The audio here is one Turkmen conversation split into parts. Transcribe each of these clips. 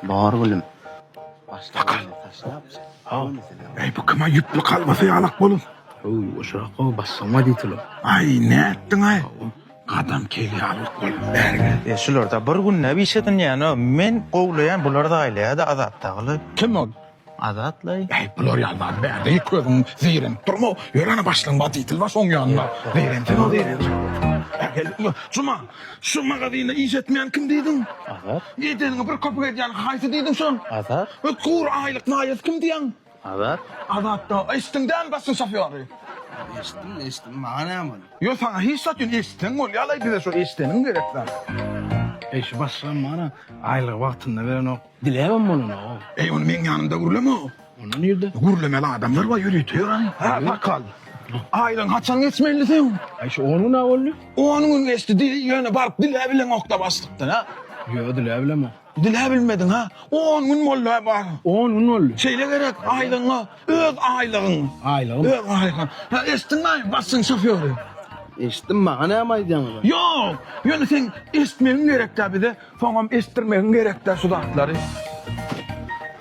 Bor gülüm. Sakal. Eý bu kime ýüpli kalbasy ýalak bolup. Ow ýuwaşrak gow bassaň woditeli. Aý nätdiň aý. Gadam kel ýalyk bolup bäri gel. E şularda bir günde iş edinýän o men gowlaýan bular zaýlaýada Azat dagyly. Kim ol? Azatlaý. Äý bular ýaly zat bärde iki gözüň zeýrenip durma. Ýör ana başlygyň woditel bar şoň ýanynda. Zeýrensen o zeýrenjek. Juma şu magazinde iş etmeýän kim diýdiň? Azat. Edeniňe bir köpük edýän haýsy diýdiň şol? Azat. Gury aýlyk naýasy kim diýýäň? Azat. Azat da eşitdiň dämi başlygyň şofýory? Eşitdim, eşitdim. Maňa näme boldy? Ýok saňa hiç zat ýok eşitseň bolýalaý bize şo eşideniň gerek zat. Eý şu başlygam mana aýlygy wagtynda berenok. Diläbem bolanok. Eý ony meň ýanymda gürleme. Onda nirde? Gürlemeli adamlar bar ýörite ýör. Hä sakal. Aýlygyň haçan geçmelidi seň? Aý şu on gün-ä boldy. On gün geçdi diý ýöne baryp diläbileňokda başlykdan ha. Ýok diläbilemok. Diläbilmediň ha? On gün boldy ha bar. On gün boldy. Şeýle gerek aýlygyňa öz aýlygyň. Aýlygym. Öz aýlygyň. Ha eşitdiňmi başlygyň şofýory? Eşitdim, maňa näme aýdýaňyz? Ýok, ýöne seň eşitmegiň gerekdä bize. Soňam eşitdirmegiň gerekdä şu zatlary.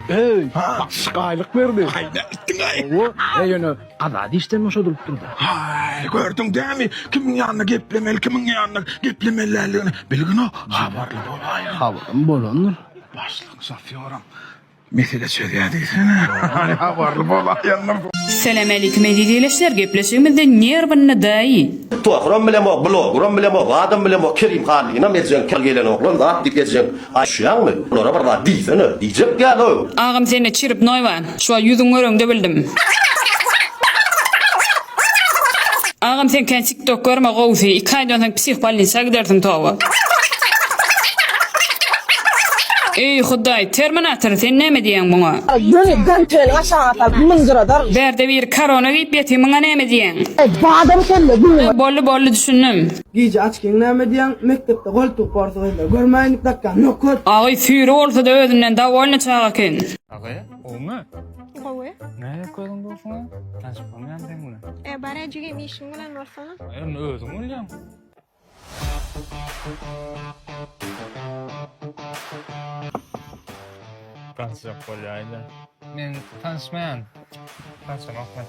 Eý, Ha. başlyk aýlyk berdi. Aý nätdiň-aý? Hawa, eý ýöne Azat işden boşadylypdyr-da. Haý, gördüň dämi, kimiň ýanynda geplemeli, kimiň ýanynda geplemeli däldigini bilgin-o, habarly bolaý. Habarym bolandyr. Başlyk şofýoram Mesele çözýär diýsene. Haý, habarly bolaýandyr. Selamalikim eziz ileşler gepleşigimizde nerwnyny daýy. Tohuram bilemok, bloguram bilemok, zadam bilemok, Kerim Hanlynam ejeň kel gelen oglan zat diýip ejeň aýyşýaňmy? Bulara bir zat diýsene, diýjek ýaly. Agam sende çiripnoý bar. Şu wagt ýüzüňi göreňde bildim. Agam sen kän tiktok görme gowsy iki aýdan soň psih bolnisa gidersiň toba. Eý hudaý terminator sen näme diýýäň muňa. Ýöne ganteliň aşagyna salyp mynjyradar. Bärde biri korona geýip ýatyr muňa näme diýýäň. Eý badam kelle güňe. Boldy boldy düşündim. Gije açkyň näme diýýäň mekdepde goltuk borsy gyzlar görmäýinlik dakýan nokat. Agy süýri bolsada özünden dowolny çaga eken. Agy, gowumy? Gowy. Näme gözüň dursuň? Tanşyp bolmaýarmy seň bilen? E, bar jigim işiň bilen bolsana. Indi özüň bilýäň. Tanşjak bolýaýda. Men tanyşmaýan. Tanşamok men.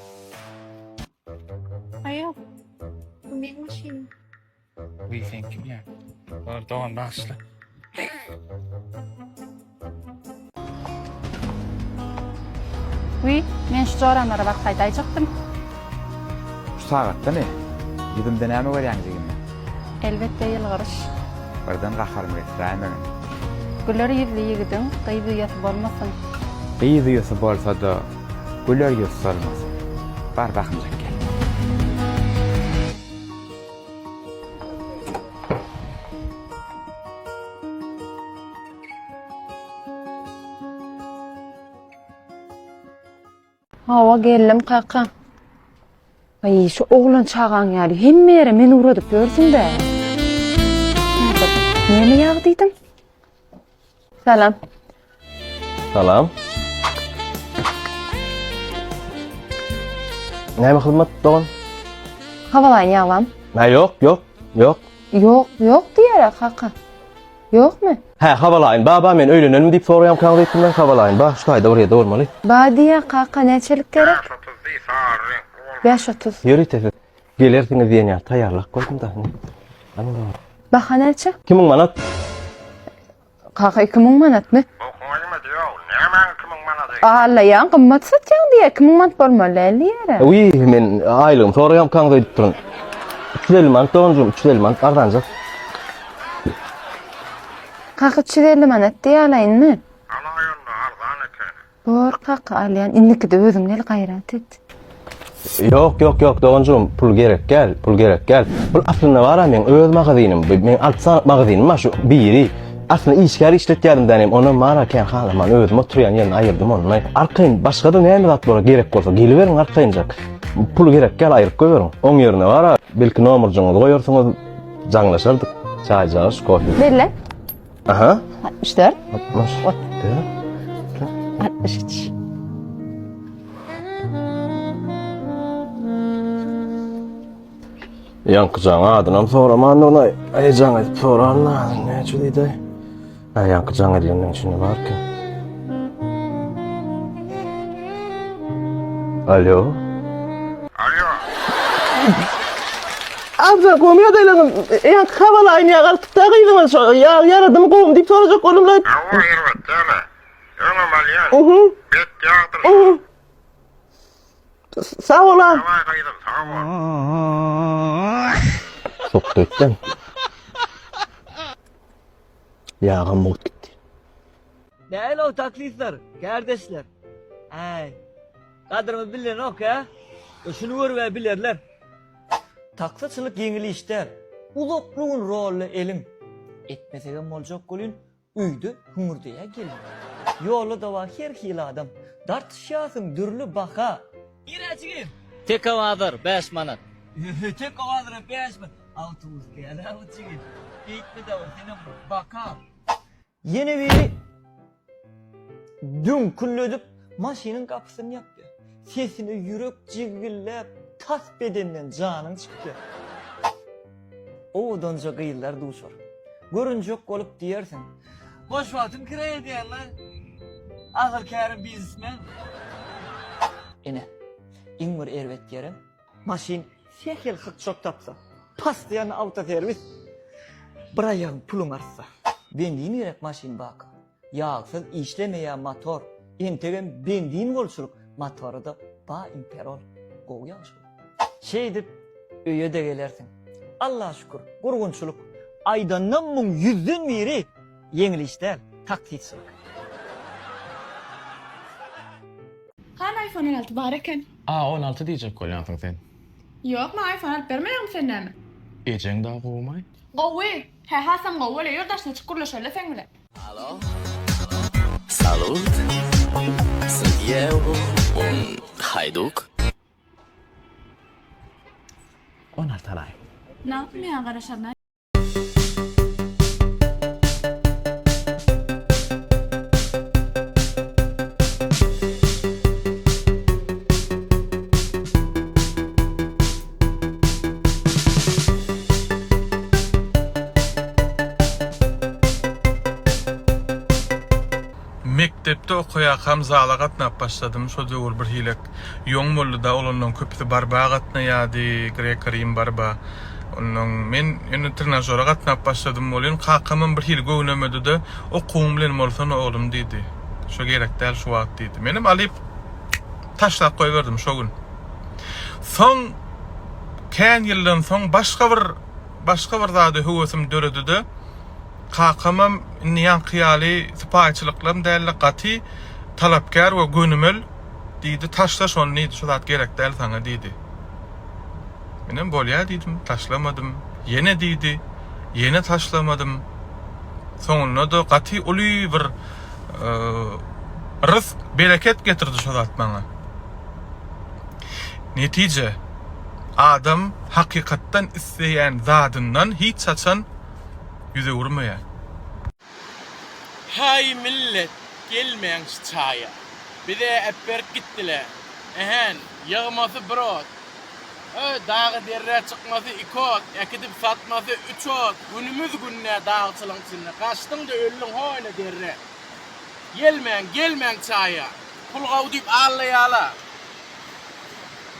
Aýok. Bu meň maşynym. Wiý sen kim ýa? Bar dogan bagyşla. Wiý, men şu joramlara baryp gaýdaýjakdym. Şu sagatdamy? Ýüzümde näme görýäň jigim? Elbetde ýylgyryş. Birden gaharymy getiräýmegin. Güler ýüzli ýigidiň gyz uýasy bolmasyn. Gyz uýasy bolsa-da, güler ýüz solmasyn. Bar bahymjak gel. Hawa geldim kaka. Aý şu oglan çagaň ýaly hemme ýere meni ugradyp ýörsüň-dä. Näme ýag diýdim? Salam. Salam. Näme hyzmat dogan? Hawalaýyn ýaglam. Hä ýok, ýok, ýok. Ýok, ýok diýýär kaka. Ýokmy? Hä, hawalaýyn. Baba men öýlenenmi diýip soraýamkaň diýipdim men hawalaýyn. Ba, şu taýda bir ýerde bolmaly. Ba diýýär kaka näçelik gerek? 5.30. Ýörite siz gelersiňiz diýen ýaly taýýarlap goýdum-da. Alyň dogan. Baha näçe? 2000 manat. Kaka 2000 manatmy? Bokuňa ýemedi ýow, nämäň 2000 manady? Allaýaň gymmat satýaň diýýär, 2000 manat bolmaly däl diýýär. Wiý, men aýlygymy soraýamkaňyz öýdüp durun. 350 manat doganjygym, 350 manat arzanjak. Kaka 350 manat diýýär, alaýynmy? Alaý onda, arzan eken. Bor kaka alýan indikide özüň gel gaýrat et. Ýok ýok ýok doganjygym pul gerek däl pul gerek däl bul aslynda bara meň öz magazynym bu meň alty sany magazynym bar şu biri aslynda işgär işletýärdim dänim onam bara kän halaman özüm oturýan ýerini aýyrdym ony arkaýyn başgada näme zat bolar gerek bolsa geliberiň arkaýynjak pul gerek däl aýryp goýberiň oň ýerine bara belki nomerjyňyzy goýarsyňyz jaňlaşardyk çaýjagaş kofe Belle. Aha. 64. 64. 63. Ýaňky jaň adynam Alo. Alo. Abza gomy ýagdaýlaryň ýaňky hawalaýyn ýa galkypda gyzyňyz şo ýa ýaradymy gowumy diýip sorajak boldum la. Hawa erbet däl-ä. Öňem alýan. Bet ýagdyr. Sag bol a. Daway gyzym sag bol. Sokdy ötden. Ýagam mugt gitdi. Nähili taksistler, kärdeşler. Äý. Gadrymy bilenok hä? Şuny görüb-ä bilerler. Taksyçylyk ýeňil iş däl. Uzakly gün rolda eliň. Etmesegem boljak welin, öýde hüňürdeýä gelin. Ýolda-da bar her hili adam. Dartyşýarsyň dürli baha. Nirä jigim? Teke bazar, 5 manat. Teke bazara 5 manat. Awtobus gel-ä bu jigim. Beýtme-de, senem baka. Ýene biri düňkülledip maşynyň gapysyny ýapýar. Sesine ýürek jiggilläp, tas bedenden janyň çykýar. Owadanja gyzlar duşar. Görünjek bolup diýersiň. Boş wagtym kireý edýän-le. Asyl kärim biznesmen. Ine, iň bir erbet ýerem, Maşyn sähel hyk-çok tapsa, pastyýan awtoserwis bir aýagyň puluň artsa. Benzin gerek maşyn baka. Ýagsyz işlemeýär motor. Entegem benzin bolçulyk motory-da ba imperol. Gowy ýagşy. Şeýdip öýe-de gelersiň. Alla şükür, gurgunçylyk. Aýdandan muň ýüzden biri ýeňil iş däl, taksiçilik. Hany iPhone 16 bar eken. A 16 diýjek bolýansyň sen. Ýok maňa iPhone alyp bermeýäňmi sen näme? Ejeň dagy gowumaý? Gowy! Hä hasam gowy bolýa ýör daşyna çyk gürleşeli seň bilen. Alo. Salut. Sunt eu un haýduk. 16 alaý. Nagtmy ýa garaşaryn. Mekdepde okaýakam zala gatnap başladym. Şo döwür bir hilek ýoň boldy-da, oglanlaryň köpüsi barba gatnaýardy, greko-rim barba. Onnoň men ýöne trenažora gatnap başladym welin, kakamam bir hili göwnemedi-de, Okuwyň bilen bolsana, oglum diýdi. Şo gerek däl şu wagt diýdi. Menem alyp, taşlap goýberdim şo gün. Soň kän ýyldan soň başga bir başga bir zada höwesim döredi-de, kakamam indi ýaňky ýaly sypaýyçylyklam däldi, gaty talapkär we gönümel diýdi, Taşla şony diýdi, şu zat gerek däl saňa diýdi. Menem bolýa diýdim, taşlamadym. Ýene diýdi, ýene taşlamadym. Soňunda-da gaty uly bir rysk, bereket getirdi şo zat maňa. Netije, adam hakykatdan isleýän zadyndan hiç haçan ýüz öwürmeýär. Haý millet gelmäň şu çaýa. Bize äpberip gitdile. Ähän, ýygmasy bir ot. Ö, dagy derrä çykmasy iki ot, äkidip satmasy üç ot. Günümiz günde dagçylygyň içinde. Gaçdyň-da öldüň hoýla derre. Gelmäň, gelmäň çaýa. Pul gawy diýip allaýala.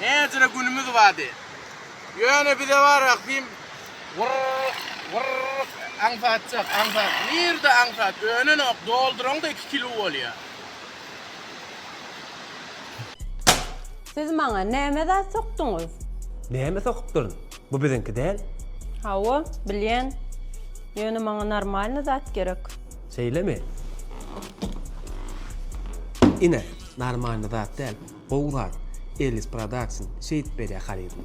Näjire günümiz bardy. Ýöne bize bar ahim wyrrk, wyrrk, aňsatjak, aňsat. Nirde aňsat, önenok, dolduraňda iki kilo bolýar. Siz maňa näme zat sokduňyz? Näme sokupdyryn? Bu biziňki däl. Hawa, bilýän. Ýöne maňa normalny zat gerek. Şeýlemi? Ine, normalny zat däl, gowy zat. Ellis Production şeýdip berýär harydyny.